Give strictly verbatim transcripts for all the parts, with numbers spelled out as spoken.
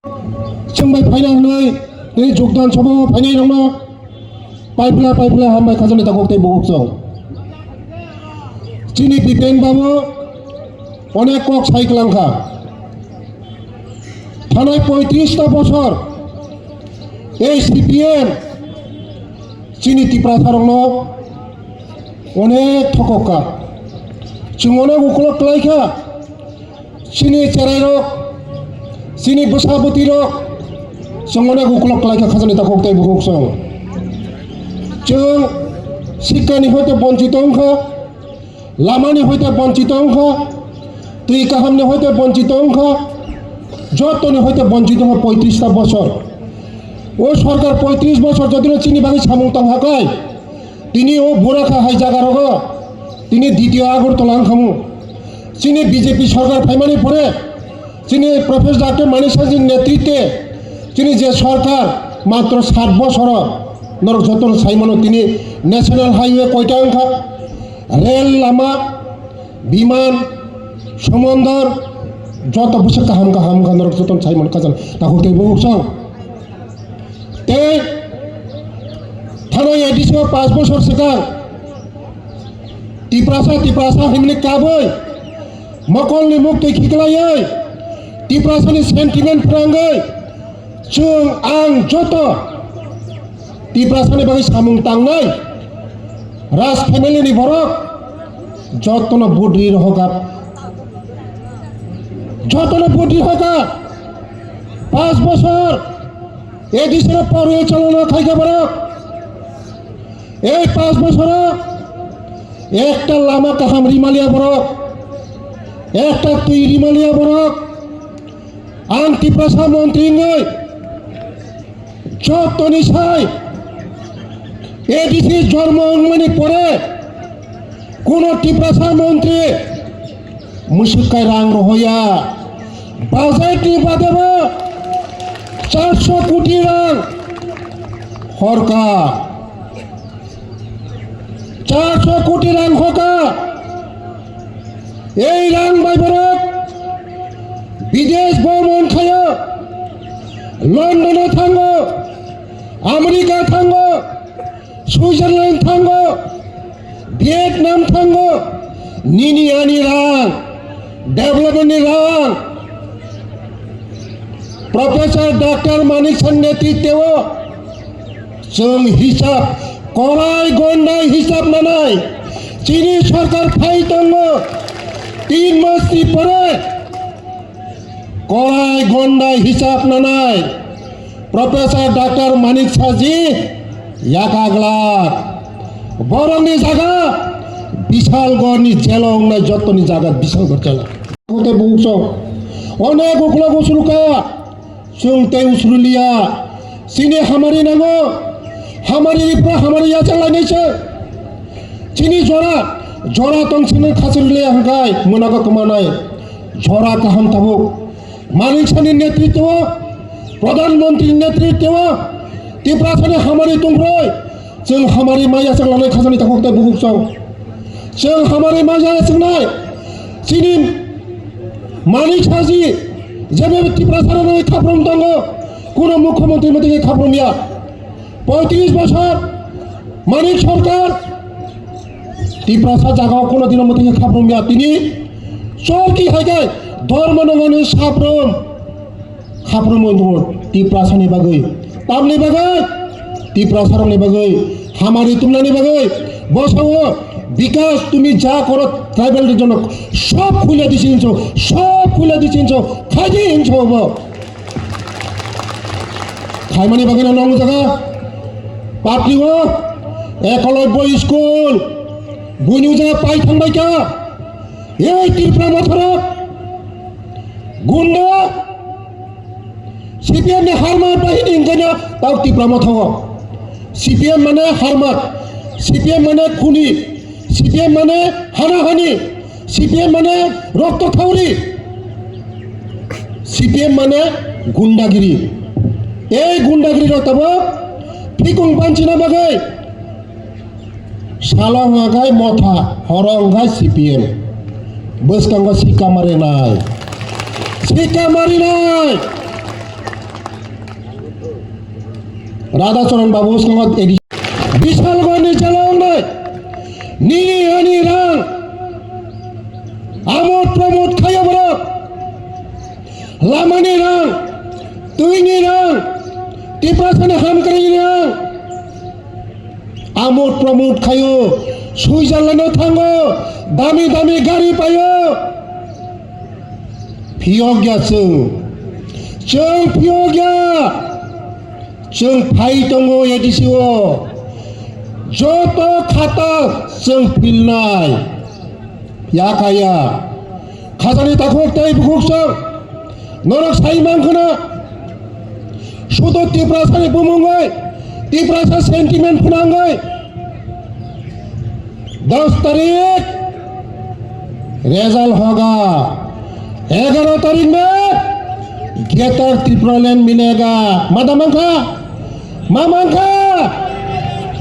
Chwng bai phaina hwnwi tini jogdan sabha o phainai rokno paipla paipla hambai khajani takhuk tei bukhuk chwng. Chini Bipen babu onek kok sai kwlangkha. Thanai poitris ta bosor ei C P M chini Tiprasa rokno onek thokok kha. Chwng onek uklok kwlai kha. Chini cherai rok, chini bwsa bwtwi rok, chwng onek uklok kwlai kha khajani takhuk tei bukhuk chwng. Chwng sikha ni hoite bonchito wng kha, lama ni hoite bonchito wng kha, twi kaham ni hoite bonchito wng kha, joto ni hoite bonchito wng kha poitris ta bosor. O sorkar poitris bosor jodi no chini bagwi samung tong ha kai, tini o Burakha hai jaga rogo tini ditiyo Agartala wng kha mu. Chini B J P sorkar phaimani pore chini Professor Doctor Manik Saha ni netritwe chini je sorkar matro sat bosoro norok joto no sai mano tini national highway koita wng kha, rel lama, biman, somondor, joto bwswk kaham kaham wng kha norok joto no sai mano khajani takhuk tei bukhuk chwng. Tei thana A D C o paanch bosor swkang Tiprasa, Tiprasa himni kabwi mokolni muktwi khiklaiwi Tiprasani sentiment phrangwi chwng ang joto Tiprasani bagwi samung tangnai Raj family ni borok jotono budri rohokha, jotono budri rohokha. Paanch bosor A D C no parwi chalona khaikha borok. Ei paanch bosoro ekta lama kaham rimaliya borok, ekta twi rimaliya borok. Ang Tiprasa montri wngwi jotoni sai A D C jormo wngmani pore kuno Tiprasa montri mwswk kai rang rohoya. Budget ni badebo charso koti rang horka. Charso koti rang hoka. Ei rang bai borok bidesh bhomon khayo, London o thango, America thango, Switzerland thango, Vietnam thango, nini ani rang, development ni rang. Professor Doctor Manik Saha ni netritwo chwng hisab korai gondai hisab nanai. Chini sorkar phai tongo tin mas ni pore korai gondai hisab nanai. Professor Doctor Manik Saha ji yakaglak. Borokni jaga Bishalgarh ni jelo wngnai jotoni jaga Bishalgarh jelo. Kote bukso. Onek uklok usruka. Chwng tei usrulia. Chini hamari nango. Hamari ripra hamari yachak lainai se. Chini jora. Jora tong chini khachirlia hwnkhe mwnago kwmanai. Jora kaham tabuk. Manik Saha ni netritwo, Pradhan Mantri ni netritwo, Tiprasani hamari tongphrai, chwng hamari maya chwng lanai khajani takhuk tei bukuk chwng. Chwng hamari maya chwngnai, chini Manik Saha ji, jebe Tiprasarokno khaprom tongo, kuno mukhyamantri mantri khaprom ya. Poitris bosor Manik Sarkar Tiprasa jagao kono dino mwthangwi khaprum ya tini. Chorki hai khe Dharmanagarni saprum khaprum wng tongo Tiprasani bagwi. Tamni bagwi? Tiprasarokni bagwi, hamari tumnani bagwi. Bosao bikas tumi ja koro tribal region sob khule disi hinso, sob khule disi hinso, khaidi hinso bo. Khaimani bagwi no nong jaga. Patrio Ekolobyo school. Buini jaga pai thangbai kha. Ei Tripura mothorok. Gunda. C P M ni harma bahini hingkanya tau Tripura mothogo. C P M mane harma. C P M mane khuni. C P M mane hana hani. C P M mane rokto thauri. C P M mane gundagiri. Ei gundagiri rok tabo phikung banchina bagwi salo hwnga gai motha, horo hwnga C P M. Bwskango sika marinai. Sika marinai. Radha Charan Babu swngo A D C. Bishalgarhni jela wngnai nini ani rang amot pramot khaio borok. Lamani rang, twini rang, Tiprasani hamkrai rang. Amot pramot khaio, Switzerland-o thango, dami dami gari paio. Phiyok ya chwng. Chwng phiyok ya. Chwng phai tongo A D C o. Joto khata chwng philnai. Ya kaya. Khajani takhuk tei bukhuk chwng. Norok sai mankhono. Sudo Tiprasani bumungwi, Tiprasa sentiment phwnangwi. Dos tarik result hoga, egaro tarik me Greater Tipraland milega. Mada mankha? Ma mankha?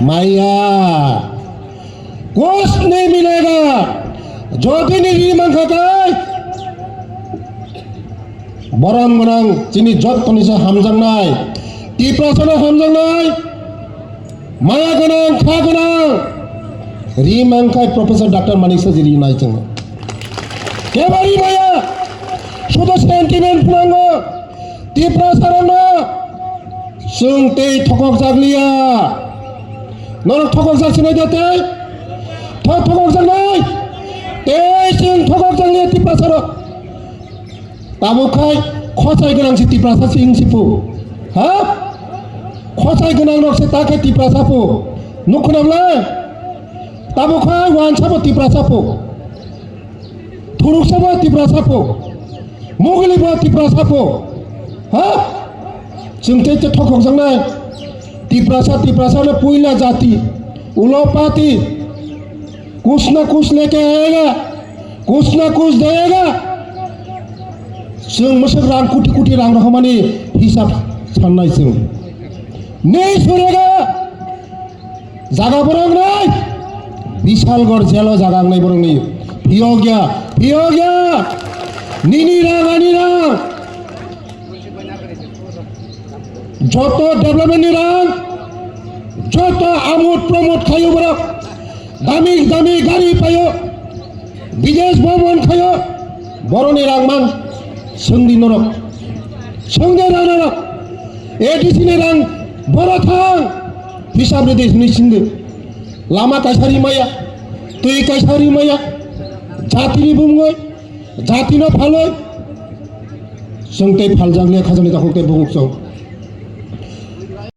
Maya. Kuch nahi milega. Jodi nini mankha kai, borom gwnang chini jottoni se hamjaknai, Tiprasano hamjaknai, maya gwnang, kha gwnang, ri mankha Professor Doctor Manik Saha ji ri nai chwng. Kebari maya, sudo sentiment phwnango, Tiprasarokno chwng tei thokokjak liya. Norok thokokjak sinai da tei? Tho-, thokokjak nai? Tei chwng thokokjak liya Tiprasarok. Tabuk khai khosai gwnang se Tiprasa se wng si phu. Ha? Khosai gwnang rok se ta khe Tiprasa phu. Nuk khna bwle? Tabuk khai wansa bo Tiprasa phu. Thuruksa bo Tiprasa phu. Muguli bo Tiprasa phu. Ha? Chwng tei tei thokokjaknai. Tiprasa, Tiprasa no puila jati. Ulo pati. Kuch na kuch leke aayega. Kuch na kuch deyega. Chwng mwswk rang kuti kuti rang rohormani hisab sannai chwng. Nei surega. Jaga borok nai. Bishalgarh jelo jaga wngnai borok ni. Phiyokya, phiyokya. Nini rang, ani rang. Joto development ni rang, joto amot pramot khaio borok, dami dami gari paio, bidesh bhomon khaio, boroni rang man swngdi norok, swngdi rang norok, A D C ni rang boro thang, hisab rwdi hwnwi swngdi, lama kaisa ri maya, twi kaisa ri maya, jatini bumungwi, jatino phalwi, chwng tei phaljak liya khajani takhuk tei bukhuk chwng.